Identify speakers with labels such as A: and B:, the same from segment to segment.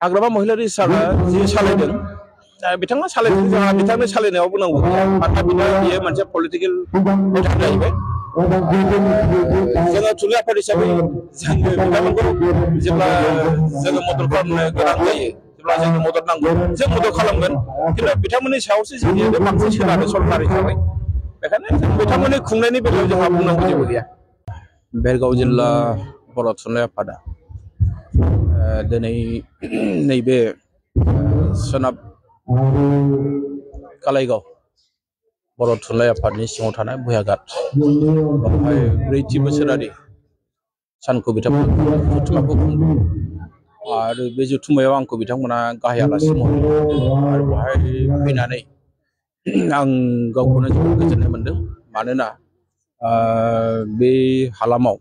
A: हाग्रामा महिलारि सारा जि सालायदों बिथाङा सालायदों जोंहा बिथांनि सालायनायाव बुंनांगौ गैया मानोना बियो मोनसे पलिटिकेल मेटार जाहैबाय जोङो थुनलाइ आफाद हिसाबै जोङो बिथांमोनखौ जेब्ला जोङो मदद खालामनो गोनां जायो जेब्ला जोंनो मदद नांगौ जों मदद खालामगोन खिन्थु बिथांमोननि सायावसो जोंनि बांसिन सोनारो सरकार हिसाबै बेखायनो जों बिथांमोननि खुंनायनि बेलायाव जोंहा बुंनांगौ जेबो गैया। बेरगाव जिल्ला बर' थुनलाइ आफादा दिनै नैबे सोनाब कालाइगाव बर' थुनलाइ आफादनि सिङाव थानाय भुयाघाट बेवहाय 4थि बोसोरारि सानखौ बिथांमोना जथुम्माखौ खुंदों आरो बे जथुम्मायाव आंखौ बिथांमोना गाहाय आलासि महरै आरो बेवहाय फैनानै आं गावखौनो जोबोद गोजोननाय मोनदों मानोना बे हालामाव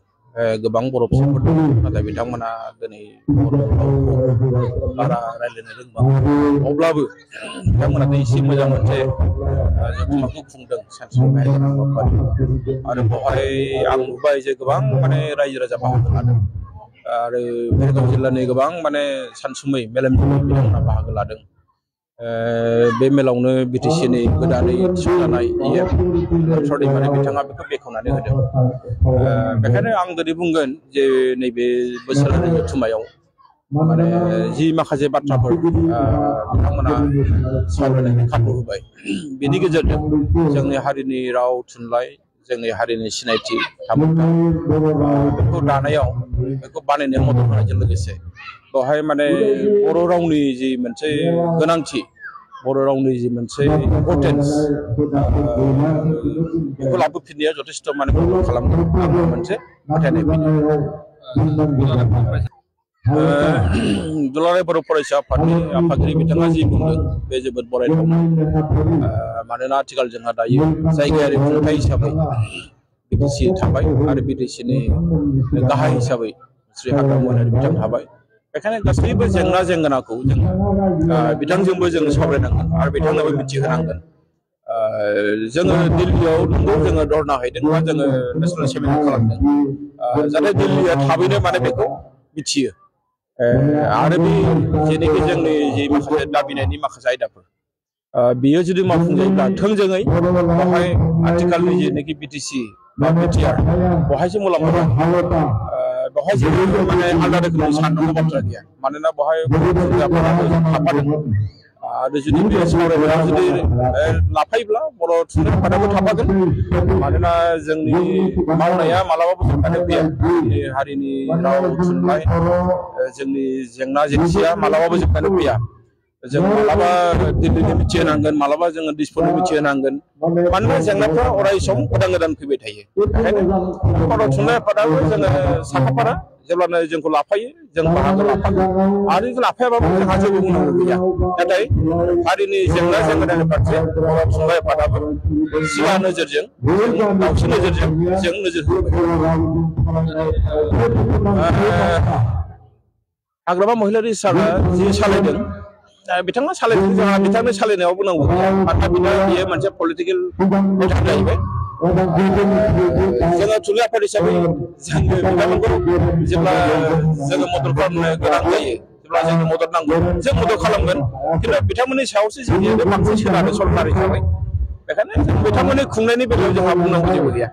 A: गोबां बर' फिसाफोर दं नाथाय बिथांमोना दिनै बर' रावखौ बारा रायज्लायनो रोंबा अब्लाबो बिथांमोना एसे मोजां मोनसे जथुम्माखौ खुंदों सानस्रिनाय हाबाफारि आरो बेवहाय आं नुबाय जे गोबां माने रायजो राजा बाहागो लादों आरो बेरगाव जिल्लानि गोबां माने सानसुमै मेलेमजिबि बिथांमोना बाहागो लादों। बे मेलावनो बिटिसिनि गोदानै थिसनजानाय डक्टर दैमारि बिथाङा बेखौ बेखेवनानै होदों। बेखायनो आं दिनै बुंगोन जे नैबे बोसोरारि जथुम्मायाव माने जि माखासे बाथ्राफोर बिथांमोना सावरायनायनि खाबु होबाय बेनि गेजेरजों जोंनि हारिनि राव थुनलाइ जोंनि हारिनि सिनायथि थामोनथा बेखौ दानायाव बेखौ बानायनायाव मदद होनायजों लोगोसे बेवहाय माने बर' रावनि जि मोनसे गोनांथि बर' रावनि जि मोनसे इम्पर्टेन्स बेखौ लाबोफिननाया जथेस्थ' माने मदद खालामगोन आंनि मोनसे फोथायनाय फैदों। दुलाराय बर' फरायसा आफादनि आफादगिरि बिथाङा जि बुंदों बे जोबोद बरायथावना मानोना आथिखाल जोंहा दायो जायगायारि खुंथाय हिसाबै बिटिसि थाबाय आरो बिटिसिनि गाहाय हिसाबै श्री हाग्रामा महिलारि बिथां थाबाय बेखायनो गासैबो जेंना जेंगोनाखौ जों बिथांजोंबो जों सावरायनांगोन आरो बिथांनोबो मिथिहोनांगोन। जोङो दिल्लीयाव नंगौ जोङो धरना हैदोंबा जोङो नेसनेल सेमिनार खालामदों जाहाथे दिल्लीया थाबैनो माने बेखौ मिथियो आरो बे जेनोखि जोंनि जि माखासे दाबिनायनि माखासे आयदाफोर बियो जुदि मावफुंजायोब्ला थोंजोङै बेवहाय आथिखालनि जेनोखि बिटिसि बा बिटिआर बेवहायसो मुलाम्फा बेवहाय जेबो माने आलादा रोखोमनि साननांगौ बाथ्रा गैया मानोना बेवहाय थाफादों आरो जुदि बे सावरायनायाव जुदि लाफायोब्ला बर' थुनलाइ आफादाबो थाफागोन मानोना जोंनि मावनाया मालाबाबो जोबनानै फैया जोंनि हारिनि राव थुनलाइ जोंनि जेंना जेंसिया मालाबाबो जोबनानै फैया जों मालाबा दिल्लीनि मिथिहोनांगोन मालाबा जोङो दिसपुरनि मिथिहोनांगोन मानोना जेंनाफ्रा अराय सम गोदान गोदान फैबाय थायो बेखायनो बर' थुनलाइ आफादाबो जोङो साखाफारा जेब्लानो जोंखौ लाफायो जों बाहागो लाफागोन आरो लाफायाबाबो जोंहा जेबो बुंनांगौ गैया नाथाय हारिनि जेंना जेंनानि फारसे बर' थुनलाइ आफादाबो सिमा नोजोरजों दावसिन नोजोरजों जों नोजोर होबाय। हाग्रामा महिलारि सारा जि सालायदों बिथाङा सालायदों जोंहा बिथांनि सालायनायाव बुंनांगौ गैया मानोना बियो मोनसे पलिटिकेल मेटार जाहैबाय जोङो थुनलाइ आफाद हिसाबै जोङो बिथांमोनखौ जेब्ला जोङो मदद खालामनो गोनां जायो जेब्ला जोंनो मदद नांगौ जों मदद खालामगोन खिन्थु बिथांमोननि सायावसो जोंनि बांसिन सोनारो सरकार हिसाबै बेखायनो जों बिथांमोननि खुंनायनि बेलायाव जोंहा बुंनांगौ जेबो गैया।